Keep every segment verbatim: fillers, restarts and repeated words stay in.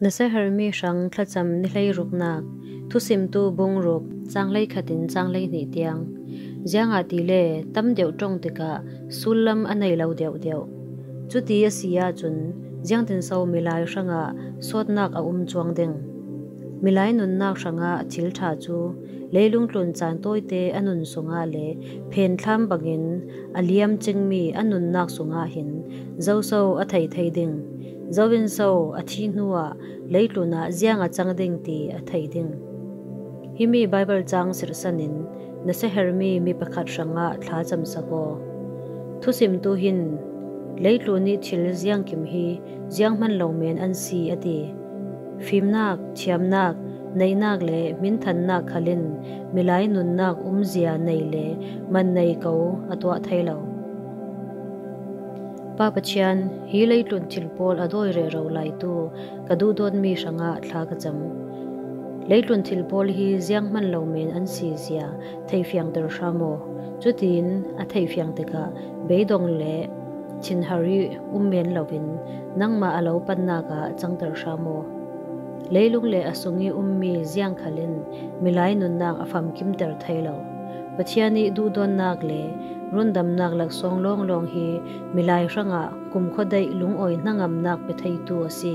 Nasa hermi hrang thlacam ni hleiruknak, thusimtu bung ruk, cang hleikhatin cang hleihnih tiang. Ziangahtile tam deuh ṭong tikah sullam a nei lo deuhdeuh. Cuti a si ahcun ziangtinso milai hrangah sawtnak a um cuang ding? Milai nunnak hrangah thil ṭha cu leilung tlun caan tawite a nun sungah le phenthlam bangin a liam cingmi a nunnak sungah hin zoso a thei thei ding? Zoinso a thi hnuah leitlun ah ziang a cang ding ti a thei ding? Himi Baibal cang sirhsan in nasa hermi mi pakhat hrangah thlacamsak aw. Thusimtu hin, leitlun ih thil ziangkim hi zianghman lo men an si, a ti. Fimnak, thiamnak, neihnak le hminthannak khal in milai nunnak umzia nei le man nei ko a tuah thei lo. Pa Pathian, hi leitlun thil pawl a dawi rero laitu ka duhdawtmi hrangah thla ka cam. Leitlun thil pawl hi zianghman lo men an si zia theifiangter hram aw. Cutiin a theifiang tikah beidong le thinhar ih um men loin nangmah a lo pannak ah cangter hram aw. Leilung le a sung ih ummi ziang khal in milai nunnak a famkimter thei lo. Pathian ih duhdawtnak le rundamnak laksawng lawnglawng hi milai hrangah kumkhua daih lungawi hnangamnak pe theitu a si.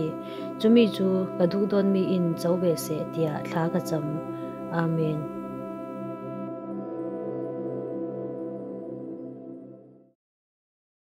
Cumi cu ka duhdawtmi in co ve seh, tiah thla ka cam. Amen.